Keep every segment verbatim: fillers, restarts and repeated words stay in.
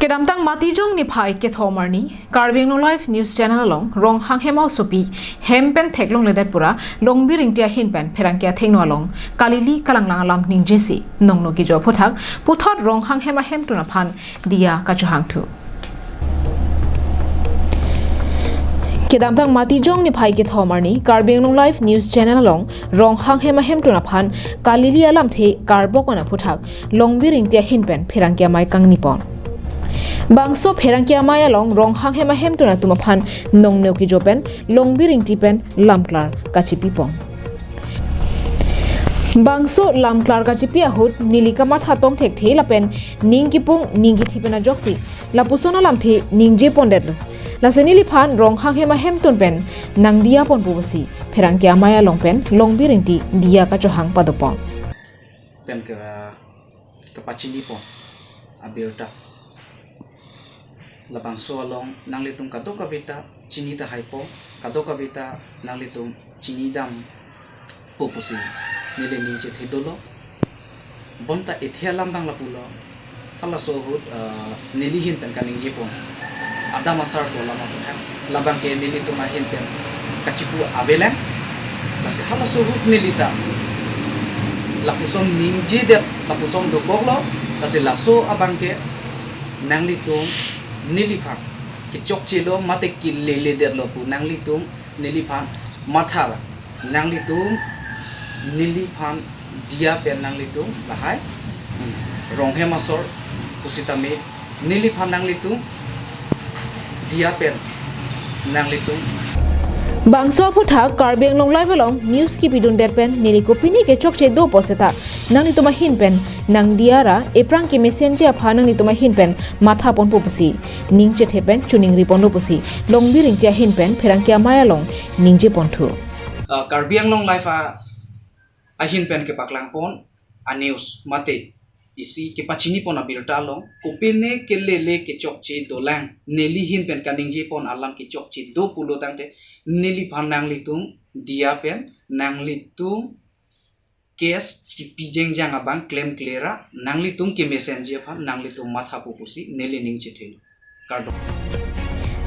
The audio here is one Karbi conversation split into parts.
Kedamtang Matijong niphai kethom arni, Karbi Anglong Live News Channel along Ronghang Hema asopi hem pen theklongledet pura Longbi Ingti ahin pen pherangke athengno along kalili kalanglang alam ningjesi nongno kejo aphuthak puthot Ronghang Hema ahemtun aphan diya kachohangthu. Kedamtang Matijong niphai kethom arni Karbi Anglong Live News Channel along Ronghang Hema ahemtun aphan kalili alamthe karbok on aphuthak Longbi Ingti ahin pen pherangke amei kangnipon. Bangso pherangke amei along Ronghang Hema ahemtun atum aphan nongno kejo pen Longbi Ingti pen lamklar kachipipon. Bangso lamklar kachipi ahut neli kamatha tong thekthe lapen ning kipung ning kithi pen ajoksi lapuson alamthe ningjepondetlo. Lasi neliphan Ronghang Hema ahemtun pen nangdiyaponpo pusi pherangke amei along pen Longbi Ingti diya kachohang padopon. Pen ke, uh, kepachinipon abirta. Labangso along nanglitum kadokave ta chini tahaipo, kadokave ta nanglitum chinidampo pusi neli ning chethe dolo. Bonta ethe alam abang lapulo. Halaso ahut, ah, neli ahin pen kaningjepon. Adam asar dolam aphuthak. Labang ke nelitum ahin pen kachipu avelang. Lasi halaso ahut neli ta lapuson ningjedet, lapuson dokoklo. Lasi laso abang ke nanglitum neliphan kechokchelo mate keleledetlo pu nanglitum neliphan mathara, nanglitum neliphan diya pen nanglitum lahai, hmm, Ronghem asor pusitame neliphan nanglitum diya pen nanglitum. Bangso aphuthak Karbi Anglong Live along news kipidundet pen neli kopine kechokche dopo seta nanglitum ahin pen nangdiya ra ephrang kemesenji aphan nanglitum ahin pen mathaponpo pusi ning chethe pen choningriponlo pusi Longbi Ingti ahin pen pherangke amei along ningjeponthu. Ah, Karbi Anglong Live a ahin pen kepaklangpon a news mate isi kepachinipon abirta along kopine kelele kechokche dolang, neli ahin pen kaningjepon alam kechokche do pulo tangte neliphan nanglitum diya pen nanglitum case kipi jengjang abang klemkle ra nanglitum kemesenji aphan nanglitum mathapo pusi neli ning chethe. Kardom.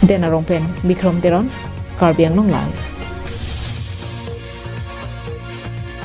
Dena Rongpen, Bikrom Teron, Karbi Anglong Live.